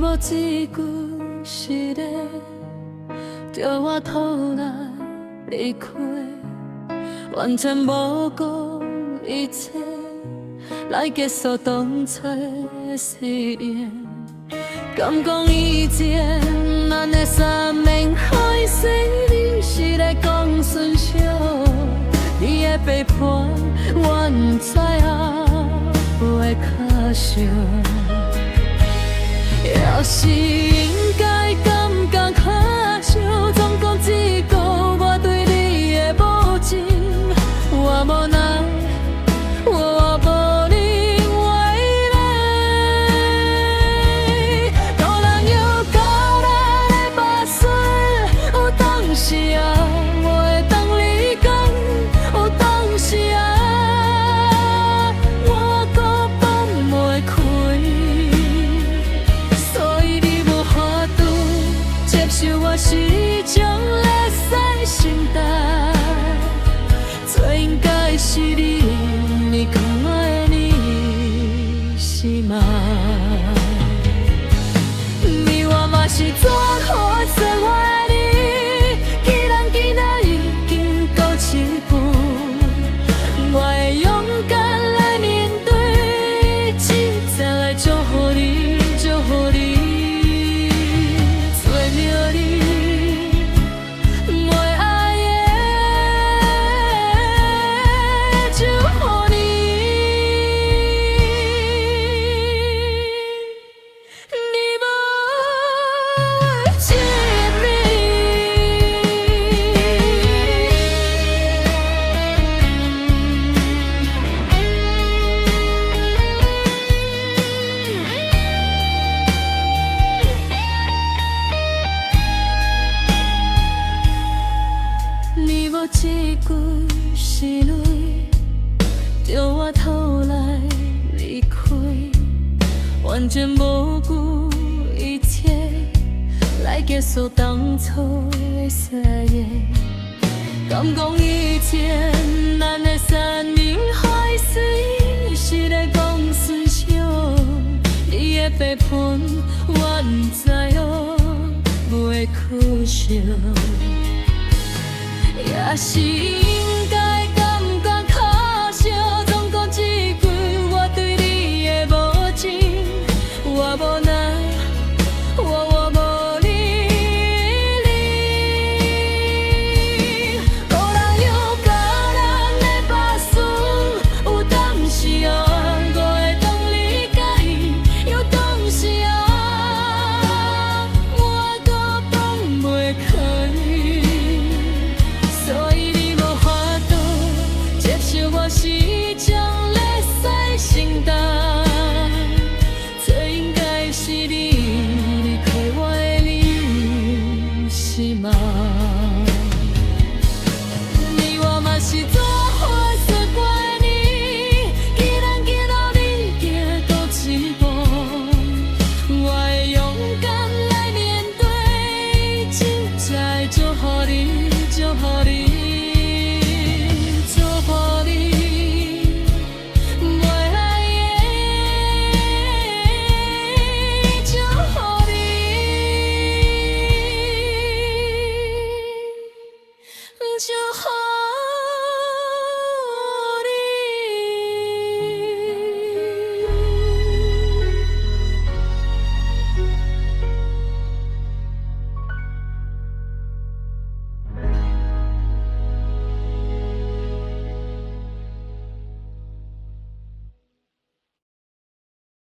你無一句實話，叫我拖來離開，完全無顧一切來結束當初的誓言。敢講以前咱的山盟海誓，你是咧講蓑笑，你的背叛，我毋知影會較少。也是應該感覺較少，總共這個我對你的無情，我無奈，我無能為力。大人有大人的把算，有當時啊，我會當理解，有當時啊，我閣放袂開。所以你無法度接受我是一種會使承擔，最應該是你離開我的你，是嗎？你我嘛是做予說我愛你，既然今仔已經到這步，我會勇敢來面對，真正來祝福你，祝福你，做著你袂愛的，祝福你。你無一暝。你無一句實話，叫我拖來離開，完全無顧一切來結束當初的誓言。敢講以前咱的山盟海誓是咧講蓑笑，你的背叛我毋知影袂可笑。也是應該感覺可笑，總講這句我對你的無情，我無奈，我無能力。各人有各人的把算，有當時啊，我會當理解，有當時啊，我閣放袂開。所以你無法度接受我是一種會使承擔，這應該是你離開我的理由，是嗎？你我嘛是做伙說過的你，既然今仔已經到這步，我會勇敢來面對，真正會祝福你，祝福你，祝福你，袂愛的，祝福你，祝福你。